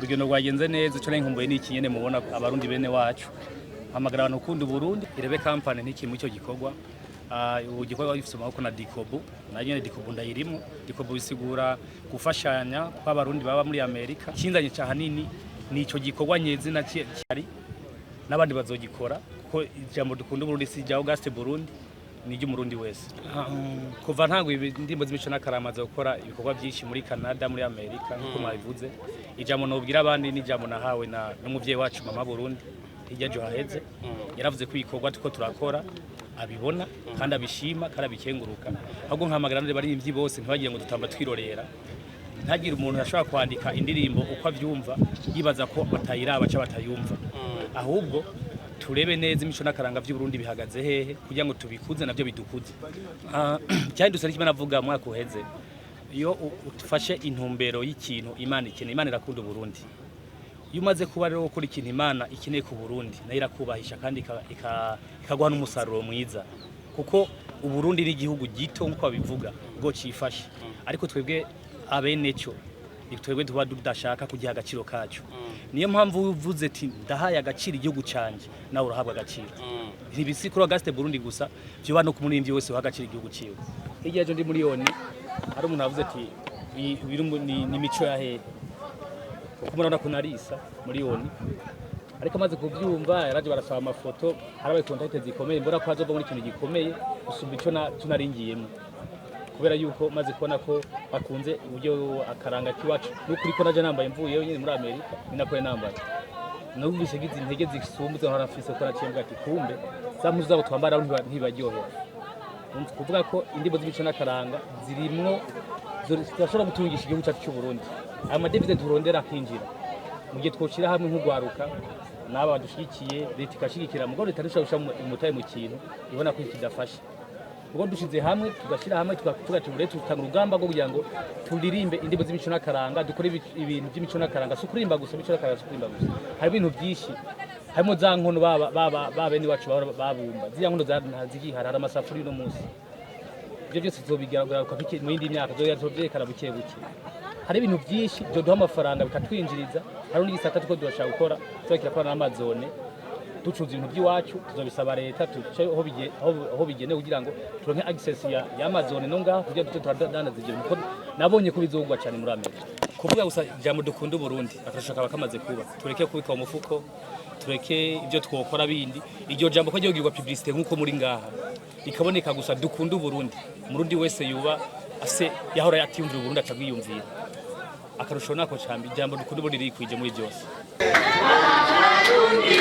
Urugendo rwagenze neza. Ico nari nkumbuye ni iki nyene mubona abarundi bene wacu, hamagara abantu gukunda Uburundi. Irebe kampani ntikiri muri icyo gikorwa. Ubu gikorwa gifite amaboko na Dikobu, na nyene Dikobu ndayirimo. Dikobu bisigura gufashanya kw'abarundi baba muri Amerika. Ikinzanye ca hanini ni ico gikorwa nyezina cyari n'abandi bazogikora, kuko ijambo dukunda Burundi si irya Auguste Burundi, ni iry'umurundi wese. Kuva ntango indirimbo z'imico n'akarama gukora ibikorwa byinshi muri Canada, muri Amerika, nkuko mwabivuze. Ijambo nobwira abandi ni ijambo nahawe na n'umuvyeyi wacu mama Burundi hirya ejo haheze. Yaravuze ko ibikorwa tuko turakora abibona kandi abishima kandi abikenguruka. Ahubwo nkahamagara n'abandi baririmbyi bose, ntibagire ngo dutamba twirorera. Ntagire umuntu ashobora kwandika indirimbo uko avyumva yibaza ko batayiraba cyangwa batayumva. Ahubwo turebe neza imico n'akaranga vy'Uburundi bihagaze hehe kugira ngo tubikuze navyo bidukuze. Cyahindutse ari kimwe navuga mwaka uheze: iyo ufashe intumbero y'ikintu Imana ikeneye, Imana irakunda Uburundi. Iyo umaze kuba rero gukora ikintu Imana ikeneye ku Burundi, nayo irakubahisha kandi ikaguha n'umusaruro mwiza, kuko Uburundi ni igihugu gito nk'uko babivuga bwo cifashe, ariko twebwe abeneco ni twebwe tuba tudashaka kugiha agaciro kacu. Niyo mpamvu uvuze ati ndahaye agaciro igihugu canje, nawe urahabwa agaciro. Ntibisi kuri Auguste Burundi gusa, vyoba no ku muririmbyi wese uha agaciro igihugu ciwe. Hirya ejo ndi miliyoni, hari umuntu yavuze ati ni mico ya hehe, kuko murabona ko narisa miliyoni. Ariko amaze kubyumva yaraje barasaba amafoto, harabaye contact zikomeye, mbona ko hazova muri ikintu gikomeye gusumba ico tunaringiyemo, kubera yuko maze kubona ko bakunze uburyo akaranga k'iwacu n'ukuri ko naje nambaye mvuyeyo nyine muri Amerika, ni nako nambaye. Numvise ngize intege zisumba izo nkora mfise, ko naciye mvuga ati kumbe za mpuzu zabo twambara ntibaryohera. Numva kuvuga ko indirimbo z'imico n'akaranga zirimwo zirashobora gutungisha igihugu cyacu cy'u Burundi, ayo madevize turondera akinjira mu gihe twoshira hamwe nk'ugwaruka n'aba badushigikiye, leta ikashigikira. Mugabo leta ntishobora gushira umutahe mu kintu ibona ko kidafasha. Ubwo dushize hamwe, tugashyira hamwe, tukavuga ati ubu tutanga urugamba rwo kugira ngo turirimbe indirimbo z'imico n'akaranga, dukore ibintu by'imico n'akaranga. Si ukuririmba gusa, imico n'akaranga si ukuririmba gusa, hari ibintu byinshi harimo za nkono baba ba bene wacu bahora babumba, ziriya nkono ntazigihari, hari amasafuriya uno munsi. Ibyo byose tuzobigaruka mu yindi myaka, tuzovyerekana buke buke. Hari ibintu byinshi byoduha amafaranga bikatwinjiriza. Hari n'igisata tuko turashaka gukora, tuba na Amazon, ducuruza ibintu by'iwacu. Tuzobisaba leta, tuce aho bigenewe kugira ngo turonke access ya Amazon no ngaho kugira duce turadandaza ivyo bintu, kuko nabonye ko bizogwa cyane muri Amerika. Kuvuga gusa ijambo dukunda Uburundi, akarusho kaba kamaze kuba. Tureke kubika mu mufuko, tureke ibyo twokora bindi. Iryo jambo ko ryogirwa publicité nk'uko muri ngaha rikaboneka gusa, dukunda Uburundi, umurundi wese yuba afise yahora atiyumvira Uburundi acagwiyumvira. Akarusho nako cambi ijambo dukunda Uburundi rikwije muri byose. Abarundi.